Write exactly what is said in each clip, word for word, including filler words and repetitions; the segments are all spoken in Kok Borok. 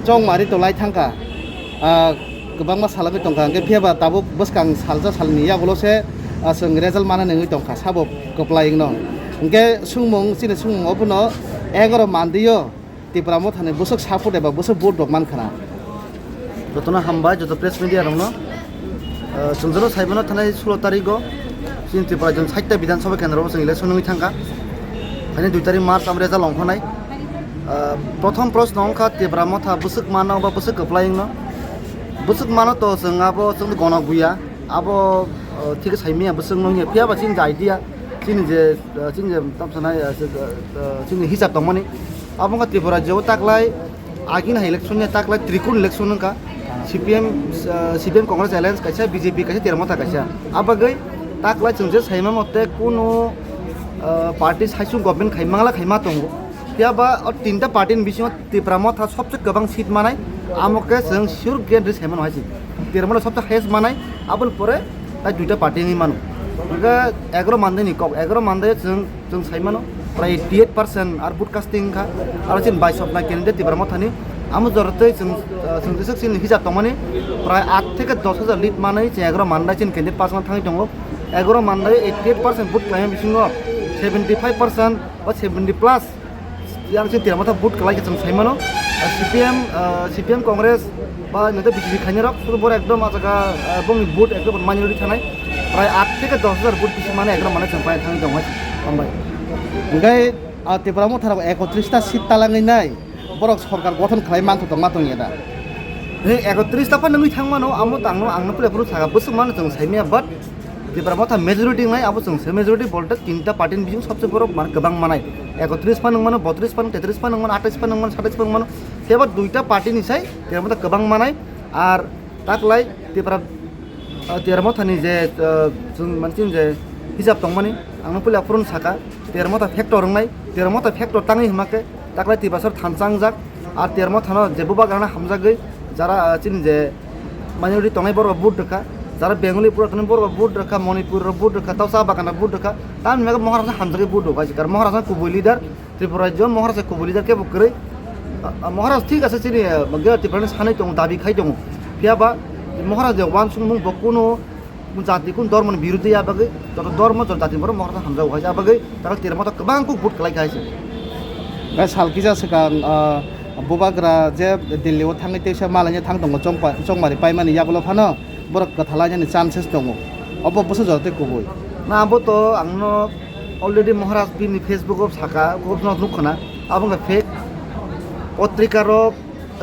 Chongmari to lai thangkha, ah, kwbangma salagwi tongkha, hwnkhe phiyaba tabuk bwskang salsa salni yagulo se, ah, chwng result mana nangwi tongkha, sabo kwplai wngno. Hwnkhe sungmung, chini sungmung obono egaro mandiyo Tipra Mothani bwswk support eba bwswk vote rok mankhana. Jotono hambai, joto press media rokno. Ah, chwng jora saimano thanai sulo tarigo, chini Tripura jong saita Bidhan Sabha kendro chwng election wngwi thangkha. Phaini dui tarik March amre ja longkhonai. Ah, prothom proshno wngkha Tipra Motha bwswk mano ba bwswk kwplai wngno. Bwswk mano to chwng abo chwng gono guya. Abo, ah, thik saimaya bwswk nungya. Phiya ba chini je idea, chini je, ah, chini je tamsanai, ah, chini hisab tongmani. Abo wngkha Tripura jeo taklai Agini hai election ni taklai trikun election wngkha. C P M, ah, C P M Congress Alliance kaisa, B J P kaisa, Tipra Motha kaisa. Abagwi taklai chwng je saima mote kunu, ah, party saisung government khai mangla khai ma tongo. Phiya ba o tinta party ni bisingo Tipra Motha sobse kwbang seat manai, amo khe chwng sure guarantee sai mano hai se. Tipra Motha sobse highest manai, aboni pore tai duita party wngwi mano. Hwnkhe egaro mandai ni kok, egaro mandai chwng Chwng sai mano, prai eighty eight percent ar vote casting wngkha. Aro chini bai soknai candidate Tipra Mothani. Amo jora tei chwng, ah, chwng jeswk chini hisab tongmani, prai aat theke dos hajar lead manwi chwng egaro mandai chini candidate pass wngna thangwi tongo. Egaro mandai eighty eight percent vote khlaimani bisingo seventy five percent ba seventy plus yang chini Tipra Motha vote kwlai khe chwng sai mano. Ah, C P M, ah, C P M Congress ba nokhe B J P khainai rok, sudu boro ekdom ah jaga, ah, bongni vote ekdom minority thanai, prai aat theke dos hajar vote bisi mane ekdom mane chwng pai thangwi tong hai, hambai. Hwnkhe, ah, Tipra Motha rok ekotris ta seat talangwi nai, borok sorkar gothon khlai manthotok ma tongya da? Ni ekotris ta pha nungwi thang mano, amo tangno angno pule phuru saka bwswk mano chwng saimaya, but Tipra Motha majority wngnai, abo chwng se majority bolte tinta party ni bising sobse borok man kwbang manai. Ekotris pha nung mano, botris pha nung, tetris pha nung mano, atris pha nung mano, satais pha nung mano. Kebo duita party ni sai Tipra Motha kwbang manai. Ar taklai Tipra, ah, Tipra Motha ni je, ah, chwng mansin je hisab tongmani, ang nung puila phurun saka, Tipra Motha factor wngnai, Tipra Motha factor tangwi hwnma khe, taklai Tiprasor thansa wngjak, ar Tipra Mothano je bubagrano hamjagwi, jara, ah, chini je minority tongnai borok vote rwkha, jara Bengali pura tongnai borok vote rwkha, Manipur rok vote rwkha, tausa bagana vote rwkha, tamni bagwi Maharaj hamjagwi vote rwkha, karon Maharaj kubui leader, Tripura rajyo Maharaj kubui leader kebo kwrwi, ah, ah, Maharaj thik ase chini, ah, Tripura ni sanwi tongo, dabi khai tongo, phiya ba Maharaj je uansukmung bo kunu jati kun dhormo ni biruddhe ya bagwi, joto dhormo, joto jati borok Maharaj hamjago hai, ya bagwi taklai Tipra Motha kwbang kuk vote kwlai kha hai se. Bai sal kisa swkang, ah, bubagra je Delhi o thangwi teisa malaina thang tongo, chongpa-, chongmari paimani yagulo phano borok kwthalainani chances tongo. Obo bwswk jora tei kubui. Na, abo to ang no already Maharaj bini Facebook o saka, kok no nukho na, abo wngkha fake. Potrika rok,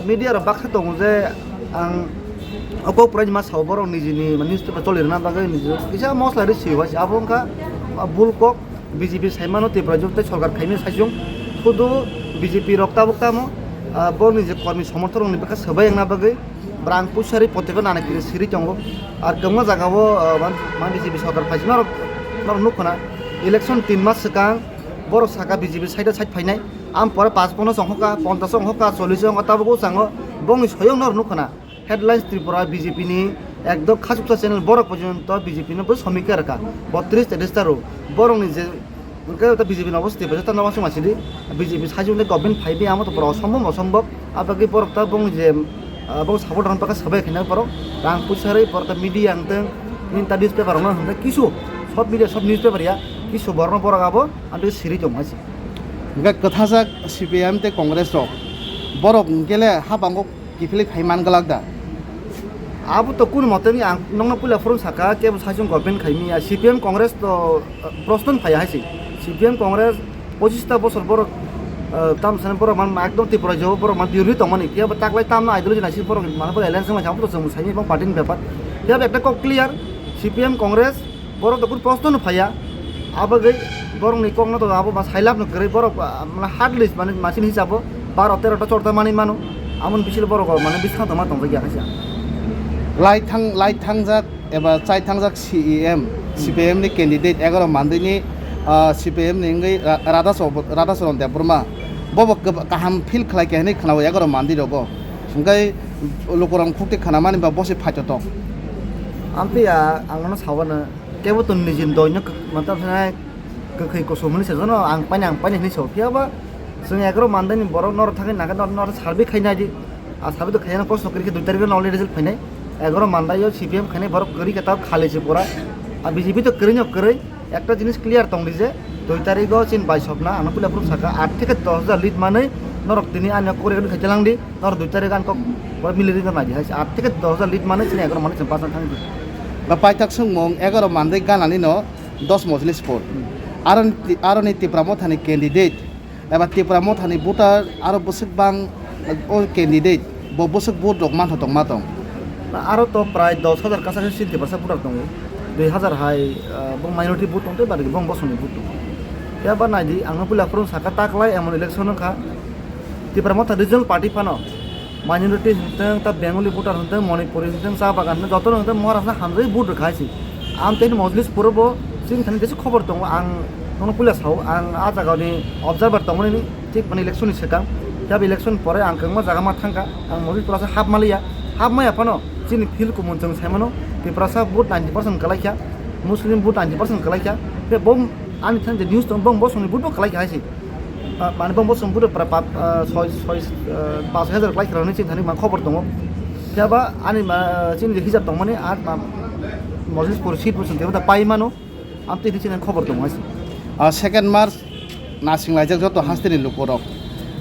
media rok baksa tongo je ang o kok puraini ma sao, borok nijini newspaper choli rwna bagwi niji kisa mosla ri swi hwai se, abo wngkha bul kok. B J P sai mano Tipra jok tei sorkar khaimani saichung, hudu B J P rok tabuk tamo, ah, borokni je kormi somorthok rokni bwkha swbai wngna bagwi brang puisa ri potrika nana kiri siri tongo. Ar kwbangma jaga o, ah, man, man B J P sorkar phaising norok, norok nukho na, election tin mas swkang borok saka B J P side o side phainai. Am pore paanch pono song hoka, ponchash song hoka, chollish song hoka, tabuk o chango, bongni soyong nor nukho na. Headlines Tripura B J P ni ekdom khachuksa channel borok porjonto B J P no bo somikha rwkha. Botris tetis ta rw. Borokni je hwnkhe ta B J P ni obosti bo jotto no uansuk ma sidi. B J P sajwk ni government phaibi amo to borok osombom osombom. Abagwi borok ta bongni je, ah, bong support rwna bagwi sabai khaina borok. Rang puisa rwi borok ta media ang teng, nini ta newspaper rok no hwnkhe kisu, sob media, sob newspaper ya, kisu borok no borok abo, ang tei siri tong hai se. Hwnkhe kwthajak C P I M tei Congress rok, borok hwnkhe le habango kiphilwi phai man glak da? Abo to kunu mote ni ang nokno puila phurung saka, kebo saichung government khai manya, C P M Congress to, uh, proshno phaiya hai se. C P M Congress pochista bosor borok, uh, tam sani borok man ekdom Tripura jebo borok man birothi tongmani, kebo taklai tamno ideology naising borok man borok alliance wnglaikha, abo to chwng saimanya bang party ni bepar. Kebo ekta kok clear, C P M Congress borok to kunu proshno no phaiya. Abagwi borokni kokno to abo ma sailab no kwrwi, borok, ah, mane hard list mane machine hisabo baro tero ta chorta manwi mano. Amoni bisingo borok mane bwskango tongma tongjakya kaisa. Lai thang, lai thangjak eba chai thangjak C E M, Hmm. C P I M ni candidate egaro mandwini, ah, C P I M ni wngwi Ra-, Radhaso-, Radhacharan Debbarma. Bobo kwb-, kaham feel khlai khe hinwi khwnao egaro mandwi rogo. Hwnkhe lukurok khukti khwnamani ba bosi phaitotok. Amtwi ya ang ano sawano. Kebo to nijini doino kwk-, mantap sanai kwkhwi kuchuk hwnwi sajano, ang paini, ang paini hwnwi sao. Phiya ba chwng egaro mandaini borok norok thangwi nangkhe nor-, norok survey khai naidi. A sabi to khaina proshno kwrwi khe dui tarikh no already result phainai. Egaro mandai o C P M khainai borok kwrwi khe ta khali se pura. A B J P to kwrwi no kwrwi. Ekta jinis clear tong di je dui tarikh o chin bai sokna ano pila phuru saka aat theke dos hajar lead manwi norok tini ani kok rega khaite lang di. Norok dui tarikh an kok pura mili ri nai di hai aat theke dos hajar lead manwi chini egaro manwi chwng pass thang di. Ba paithak swngmung egaro mandai ganani no dos mojlis por. Aroni, aroni Tipra Mothani candidate eba Tipra Mothani voter aro bwswk bang o candidate bo bwswk vote rok mantha tongma tong. Aro to prai dos hajar kaisa se Tiprasa voter tongo. Dui hajar hai, ah, bo minority vote tong tei badi bo bosongni vote tongo. Phiya ba nai di ang no puila phuru saka taklai emon election wngkha. Tipra Motha regional party phano minority hwntwng, ta Bengali voter hwntwng, Manipuri hwntwng, cha bagan hwntwng, jotono hwntwng Maharashtra hamjagwi vote rwkha hai se. Ang tei mojlis puro bo chini thani jesa khobor tongo, ang nono puila sao, ang a jagani observer tongmani thik mani election ni swkang, phiya bo election pore ang kwbangma jaga ma thangkha, ang mojlis pura se hap maliya, hap maya phano chini field kumun chwng sai mano, Tiprasa vote ninety percent kwlai kha, Muslim vote ninety percent kwlai kha, phiya bo ani thani je news tongo, bo bosongni vote bo kwlai kha hai se. Ah, mane bo bosong bwrwi pra-, pa-, ah, soi, soi, ah, pash hajar kwlai khe rwnai chini thani ma khobor tongo. Phiya ba ani ma, chini je hijab tongmani, ah, ma, mojlis pur seat bo chwng khe pai mano. Amtwi hwnwi chini khobor tongo hai se. Ah, second March nasing laijak joto hasteni lukurok.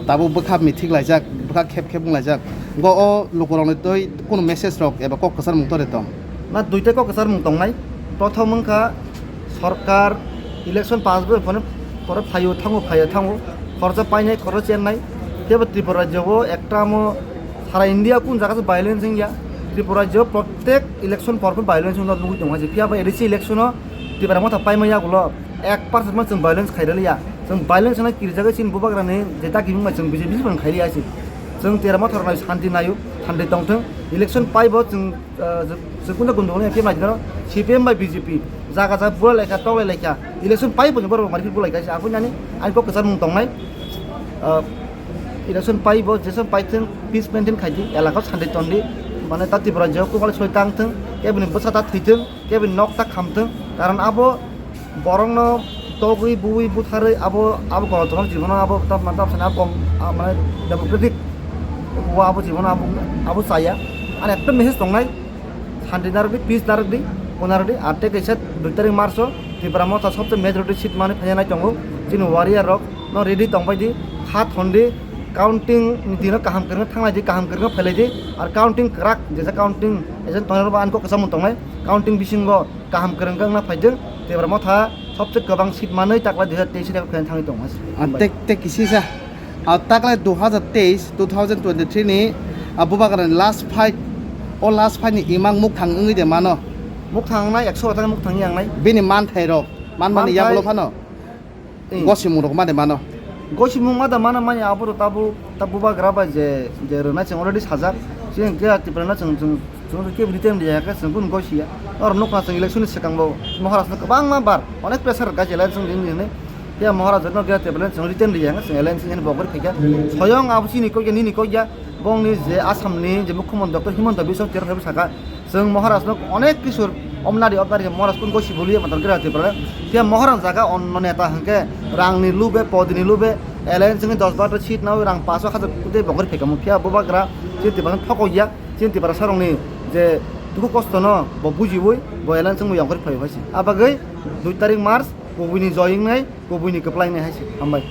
Tabuk bwkha mithik laijak, bwkha khep khep wng laijak. Go o lukurokni twi kunu message rok eba kok kwcharmung tore tong? Na duita kok kwcharmung tongnai. Prothom wngkha, sorkar election pass bo phone pore phaio thango, phaio thango, khoroksa painai, khoroksa chennai. Tebo Tripura rajyo o ekta amo sara India kun jaga se violence wngya, Tripura rajyo o protek election por por violence wngna nugui tongo hai se. Phiya ba A D C election o Tipra Motha paima yagulo ek percent ma chwng violence khairaliya. Chwng violence wngna kirjagwi chini bubagrani je dagi wngma chwng B J P se phano khailiya hai se. Chwng Tipra Motha rokno santi naio, santi tongthwng. Election paibo chwng ah, je, je kunda kunda khe nai jora C P M bai B J P jaga jaga bura laikha, toklai laikha, election pai bo borok mari bura laikha, se aboni ani, ani kok kwchar mung tongnai, ah, election pai bo, jesa pai thwng, peace maintain khai di, elaka sandi ton di, mane ta Tripura je kokal soi tang thwng, kebini bwsa ta thwi thwng, kebini nok ta kham thwng, karon abo borokno togwi, bui, butharwi abo, abo Ganatantra jibono abo ta-, ta-, ta-, abo, ah, mane democratic o abo jibono abo, abo chaya. Ani ekta message tongnai, santi narwk di, peace narwk di, o narwk di. Ar tei kaisa dui tarik March o Tipra Motha sobse majority seat mani phaiya nai tongo. Chini warrior rok no ready tongbai di, kha thon di, counting ni dino kaham kwrwngno thanglai di, kaham kwrwngno phailai di. Ar counting kwrak, jesa counting agent tongnai rok bo ani kok kwchangma tongnai. Counting bisingo kaham kwrwng wngna phaidwng, Tipra Motha sobse kwbang seat manwi taklai dui hajar teis ni thangwi tongo. Ah, Hambai. Tek, tek kisisa. Ah, taklai dui hajar teis, two thousand twenty-three ni, ah, bubagrani last fight, o last fight ni imang mukthang wngwi de mano? Mukthang wngnai, ekso wngthang mukthang yangnai. Bini manthai rok, manmani Manthai yagulo phano? Eh. Gosimung rok ma de mano? Gosimung ma da mano manya abo to tabu, tabu bubagra bai je, je rwnai chwng already sajak. Chwng khe Tipra no chwng, chwng, chwng khe written riya khe chwng kunu gosi ya. Oro nukha chwng election ni swkang bo Maharaj no kwbangma bar onek pressure rwkha je election din din hinwi. Phiya Maharaj no khe Tipra no chwng written riya khe chwng election ni bogor phikha. Soyong abo chini kok ya, nini kok ya. Bongni je Assam ni je Mukhyamantri Doctor Himanta Biswa Sarma saka, chwng Maharaj no onek kisur omnadi obnadi khe Maharaj kun gosi boliya matar gira Tripura. Phiya Maharaj jaga onno neta hwnkhe rangni lube, podini lube, alliance wngwi dos bar ta seat nawi rang paso hajar kute bokor phekamo. Phiya bubagra chini Tripura thokok ya, chini Tripura sarongni je dukhu kosto no bo bujiwi bo alliance wngwi yongkhor phaio hai se. Abagwi dui tarik March kubuini joy wngnai, kubuini kwplai wngnai hai se. Hambai.